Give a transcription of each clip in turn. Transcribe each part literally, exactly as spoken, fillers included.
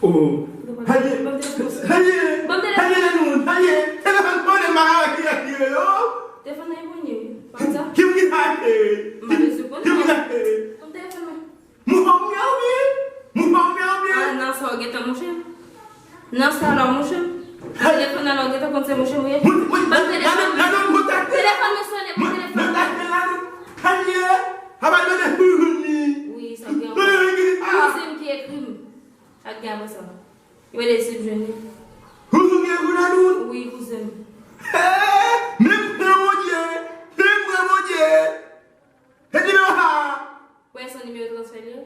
Oh. Ban m telefòn. Ban m telefòn. Ban m telefòn. Telefòn konnen m pa ka wè kiyès ki rele w. Telefòn nan e mwen ye. Pa sa? Ki moun ki sa ye? M pa bezwen konnen. Ki moun ki sa ye? Ban m telefòn mwen. Mwen pa w byen, wi. Mwen pa w byen, wi. Ah, nan sa w gentan mouche. Nan sa la mouche. Telefòn nan la w gentan konn se mouche mwen ye. Ban m telefòn mwen. Telefòn mwen sonnen, ban m telefòn mwen. Mwen tache la nou. Kanye. Aba mwen de pou jouni. Wi, sa gen. Kouzen m ki ekri m. Ak gen apre sa. Yo rele si m jwenn li. Kouzen m gen pou la nou. Wi, kouzen m. Men mwen Bondye. Men mwen Bondye. Se nimewo sa. Wè se nimewo transfè li ye?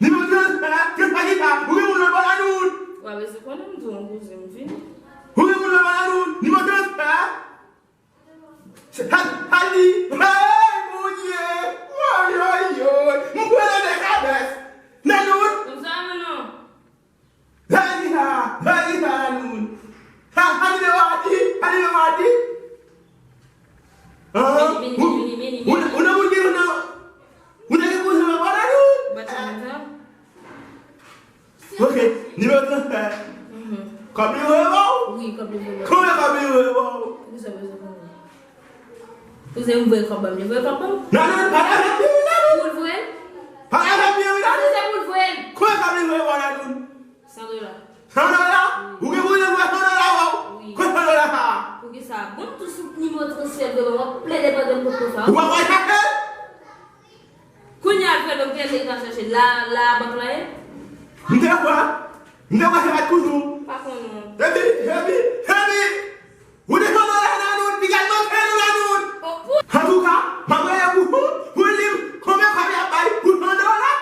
Nimewo transfè, transfè ki sa? Ou gen moun lòt bò la nou? W a bezwen konnen m di w yon kouzen m vini. Ou gen moun lòt bò la nou? Nimewo transfè? Se sa, sa di, hey, Bondye! Woy, woy, woy! M kwè nan dekadès! Nan nou? Konsa, non, non. Sa di sa, sa di sa, Nanoun. Sa, sa nimewo a di, sa nimewo a di. Ah, vini, vini, vini, vini, vini. Ou, ou nan moun ki, ou nan, ou nan ki kouzen mwen pa Nanoun. Bat sa konsa. Ok, nimewo transfè. Mhm. Kòb li voye ba w? Wi, kòb li voye ba m. Konbyen kòb li voye ba w? Poukisa w bezwen konnen? Kouzen m voye kòb ban m, li voye kòb ban m. Nanoun, pa ta fè pye wi, Nanoun. Pou l voye l? Pa ta fè pye wi, Nanoun. Kouzen pou l voye l. Konbyen kòb li voye ba w, Nanoun? San dola. San dola? Wi. Ou gen pou w voye san dola ba w? Wi. Konbyen san dola sa? Poukisa? Bon, tou sou nimewo transfè de ban m, w ap plede pandan m pot konsa. Ou pa pral chache? Kounye a l fè lòm te rele l chache la, la bank la ye? M te kwè, m te kwè se pa t kouzen w. Pa konnen. Epi, epi, epi, ou te konn la Nanoun, piga l manke nou Nanoun. Oh, pou- Antouka, m ap rele pou, pou li, konbyen kòb y ap bay pou san dola?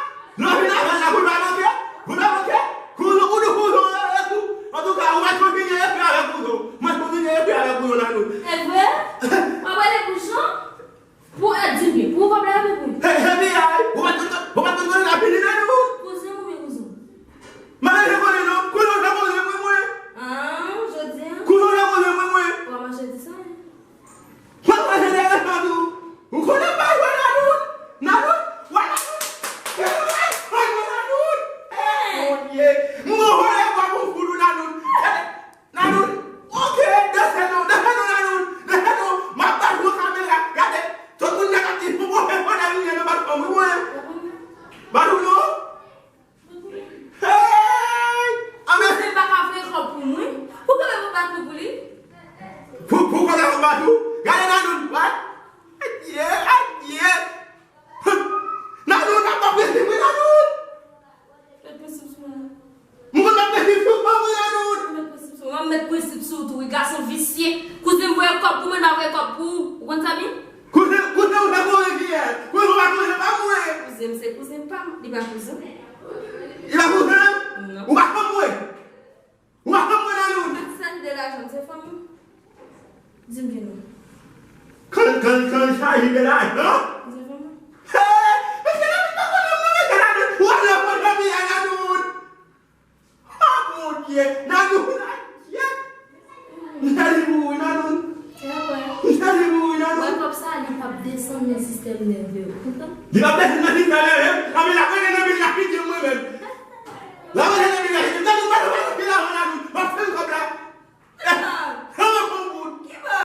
Lè w vin avè l la, pou l pa manke, pou l pa manke, kouzen, ou di kouzen w rele tou. Antouka, ou mèt kontinye ekri avèk kouzen w. Ou mèt kontinye ekri avèk kouzen w Nanoun. E vre? W ap rele kouzen? Pou, eh, di m byen, pou kòb la, pou. Hey, hey, hey, ou pa t konn, ou pa t konn konnen n ap vini nan nou. Kouzen m oubyen kouzen m? Malere konnen non, konnen w te konnen mwen, mwen. Ah, jodi a? Konnen w te konnen mwen, mwen. W a mache di sa, wi. Mwen, mwen, se de resan tou. Ou konnen m pa jwe Nanoun? Nanoun? W a Nanoun? Hey, hey, hey, Nanoun! Hey, mon Dieu! M gon vòlè bwa pou fout ou, Nanoun! Nanoun, ok, danse non, danse non, Nanoun, danse non, m ap bat yon kamera, gade, tout moun nan ap di, bon, bon, fè fò nan limyè nan bat fò mwen, mwen. Bat ou non? Hey! Anben. Kouzen pa ka voye kòb pou mwen? Pou kòb la pou bat mwen pou li? Pou, pou kòb la pou bat ou? Gade Nanoun, bat. Adye, adye. Nanoun, ap bat prensip mwen, Nanoun. Mèt prensip sou mwen. M konn mèt prensip sou mwen, Nanoun. Mèt prensip sou mwen, mèt prensip sou ou tou, wi, gason visye. Kouzen m voye kòb pou mwen, m pa voye kòb pou ou. Ou konn sa, wi? Kouzen, kouzen ou fè konnen kiyès? Kouzen ou pa kouzen pa mwen. Kouzen m se kouzen pa m, li pa kouzen m. Li pa kouzen? Non. Ou pa fanm mwen? Ou pa fanm mwen, Nanoun? Ak sa li de lajan, se fanm ou? Di m byen non. Kan, kan, kan chaji de lajan? Di fanm ou? Hey! Mesye Nanoun pa konnen mwen, mesye Nanoun. Ou ale fò Nanoun, Nanoun. Ah, mon Dieu! Nanoun, adye! M sezi pou ou, Nanoun. M sezi pou ou, Nanoun. Wè kòb sa, li p ap desann nan sistèm nève w. Kontan? Li p ap desann nan sistèm nève m. Anben, l ap